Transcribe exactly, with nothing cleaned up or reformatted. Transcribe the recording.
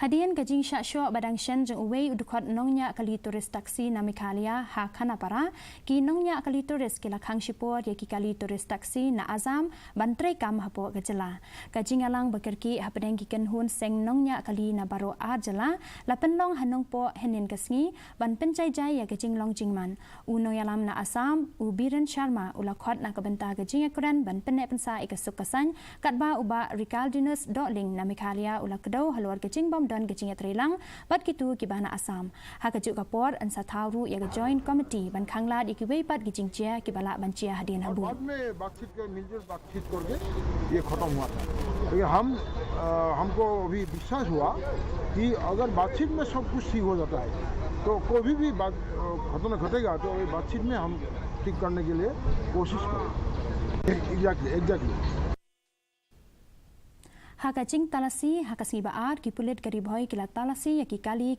Hadien ka jingshah shoh ba dang shen jong uwei u dkhot nongñiah kali tourist taxi na Meghalaya ha Khanapara, ki nongñiah kali tourist ki la khang shipor ïa ki kali tourist taxi na Assam ban treikam hapoh ka jylla. Ka jingïalang ba kyrkieh hapdeng ki kynhun seng nongñiah kali na baroh ar jylla la pynlong ha Nongpoh hynnin ka sngi ban pynjai jai ïa ka jinglong jingman. U nongïalam na Assam, u Biren Sharma, u la khot na ka bynta ka jingïakren ban pynneh pynsah ïa ka suk ka saiñ, katba u Bah Ricaldinus Dohling na Meghalaya u la kdew halor ka jingbym don ka jingïatreilang bad kito kiba na Assam. Ha kajuh ka por yn sa thaw ruh ïa ka Joint Committee ban khanglad ïa kiwei pat ki jingjia kiba lah ban jia hadien habud. बातचीत करके ये खत्म हुआ था। लेकिन हम हमको अभी विश्वास हुआ कि अगर बातचीत में सब कुछ ठीक हो जाता है तो कभी भी बात घटना घटेगा तो ये बातचीत में हम ठीक करने के लिए कोशिश करें। एग्जैक्टली एग्जैक्टली। Ha ka jingtalasi ha ka sngi ba ar, ki pulit ka Ri Bhoi ki la talasi ïa ki kali